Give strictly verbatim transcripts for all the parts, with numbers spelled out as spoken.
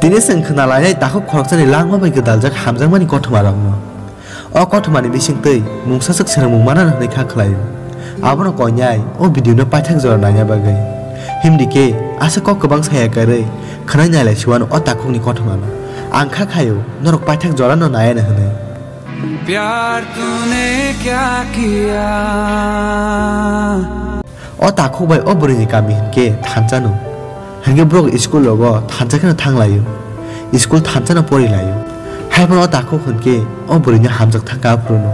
Tini chwng khna lainai takhuk khoroksani langma bai gwdaljak hamjakmani kothoma rokno. O kothomani bisingtwi mungsa swk swrwngmung manano hwnwi kha khlaio. Abono koinai o video no paithak jora naina bagwi. Himdi khe aswk kok kwbang saya karwi khwnai nailai siwano o takhukni kothomano. Ang kha khaio norok paithak jorano naiano hwnwi. प्यार तूने क्या किया? O takhuk bai o bwrwini kami hinkhe thansa no. Hinkhe borok school rogo thansa kheno thang laio. School thansa no pori laio. Haiphano o takhuk hinkhe o bwrwino hamjak thangkha aphuru no.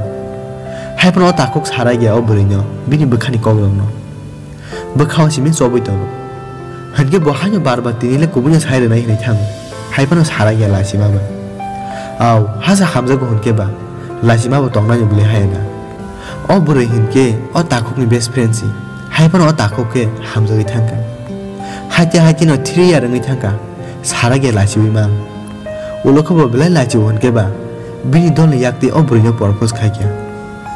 Haiphano o takhuk sarai ya o bwrwino bini bwkhani kok rokno. Bwkhao simi chobwi tongo. Hinkhe bo haino bar bar tini le kubui no sai rwnai hinwi thango. Haiphano sarai ya lachima bai. Au, hasa hamjago hinkhe ba. Lachima bo tongnani bwlwi haya na. O bwrwi hinkhe o takhukni best friend si. Haiphano o takhuk khe hamjagwi thangkha. Haite haite no three year wngwi thangkha. Sarai ya lachiwi mang. Ulo khe bo belai lachiwo hinkhe ba. Bini dolni yaktwi o bwrwino propose khaikha.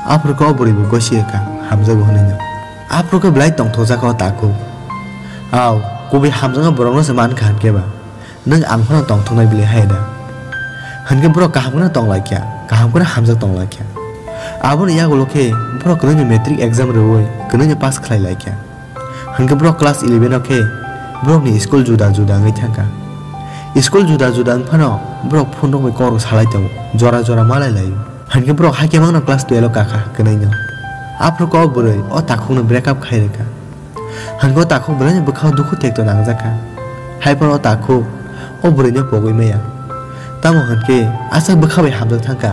Aphuru khe o bwrwi bo gosi rwkha hamjago hwnwi no. Aphuru khe belai tongthokjak o takhuk. Au, kubui hamjakma borokno se mankha hinkhe ba. Nwng ang phano tongthoknai bwlwi hai da? Hinkhe borok kaham kheno tong lai kha, kaham kheno hamjak tong lai kha. Aboni yagulo khe borok kwlwino matric exam rwui kwlwino pass khlai lai kha. Hinkhe borok class eleven o khe borokni school juda juda wngwi thangkha. School juda juda wng phano borok phone rok bai kok rok salai tongo, jora jora malai laio. Hinkhe borok haikhe mangno class twelve o kakha kwnaino. Aphuru khe o bwrwi o takhukno break up khai rwkha. Hinkhe o takhuk bwlaino bwkhao dukhu tekto nangjakha. Haiphano o takhuk o bwrwino pogwi maya. Tamo hinkhe aswk bwkha bai hamjak thangkha,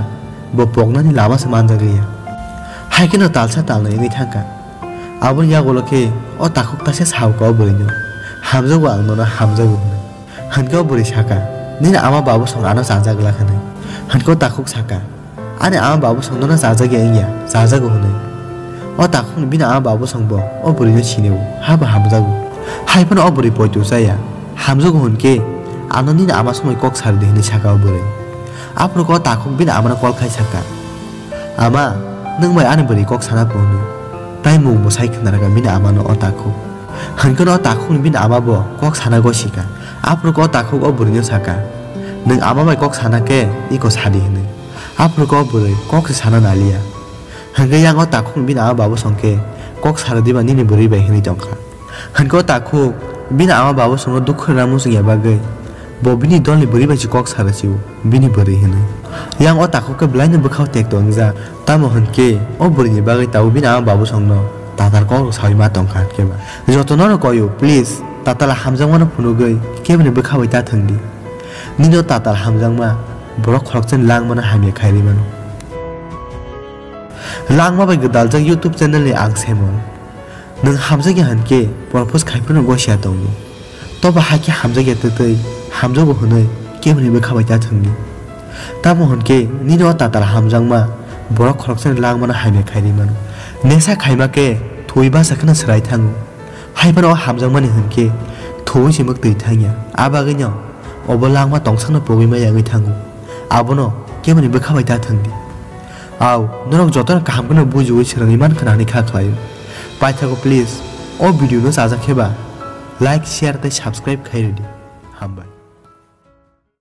bo poknani lama se manjakliya. Haikheno talsa talnwi wngwi thangkha. Aboni yagulo khe o takhuk taisa saukha o bwrwino, "Hamjago ang nono, hamjago," hwnwi. Hinkhe o bwrwi sakha, "Nini ama babosong ano chajak glak," hwnwi. Hinkhe o takhuk sakha, "Ani ama babosong nono chajak ya wngya, chajago," hwnwi. O takhukni bini ama babosong bo o bwrwino sinio, habo hamjago. Haiphano o bwrwi poito chaya, "Hamjago hwnkhe ano nini ama somoi kok sardi," hwnwi sakha o bwrwi. Aphuru khe o takhuk bini amano call khai sakha, "Ama, nwng bai ani bwrwi kok sana phunuknwi." Tai mung bo sai khna rwkha bini amano o takhuk. Hinkhe no o takhukni bini ama bo kok sana gosikha. Aphuru khe o takhuk o bwrwino sakha, "Nwng ama bai kok sana khe iko sadi," hwnwi. Aphuru khe o bwrwi kok se sana naliya. Hinkhe yang o takhukni bini ama babosong khe, "Kok sarwdi ba nini bwrwi bai," hwnwi tongkha. Hinkhe o takhuk bini ama babosongno dukhu rwna muchungya bagwi bo bini dolni bwrwi bai se kok sarwsio, bini bwrwi hwnwi. Yang o takhuk khe bwlaino bwkhao tekto wngjak, tamo hwnkhe o bwrwini bagwi tabuk bini ama babosongno tatal kok rok saui ma tongkha hinkhe ba. Jotono no koio, please, tatal hamjakmano phunugwi keboni bwkha bai ta thwngdi. Nini o tatal hamjakma borok khoroksani langmano hamya khai rwi mano. Langma bai gwdaljak YouTube channel ni ang Semon. Nwng hamjakya hinkhe propose khai phano gosia tongo. Tobo hakhe hamjakya twtwi hamjago hwnwi keboni bwkha bai ta thwngdi. Tamo hwnkhe nini o tatal hamjakma borok khoroksani langmano hamya khai rwi mano. Nesa khaima khe thwi basa kheno swrai thango. Haiphano o hamjakmani hinkhe thwi se mwktwi thangya. A bagwino obo langma tongsakno pogwi maya wngwi thango. Abono keboni bwkha bai ta thwngdi. Au, norok jotono kaham kheno bujiwi swrwngwi mankha hwnwi kha khlaio. Paithago please, o video no chajak khe ba like, share tei subscribe khai rwdi. Hambai.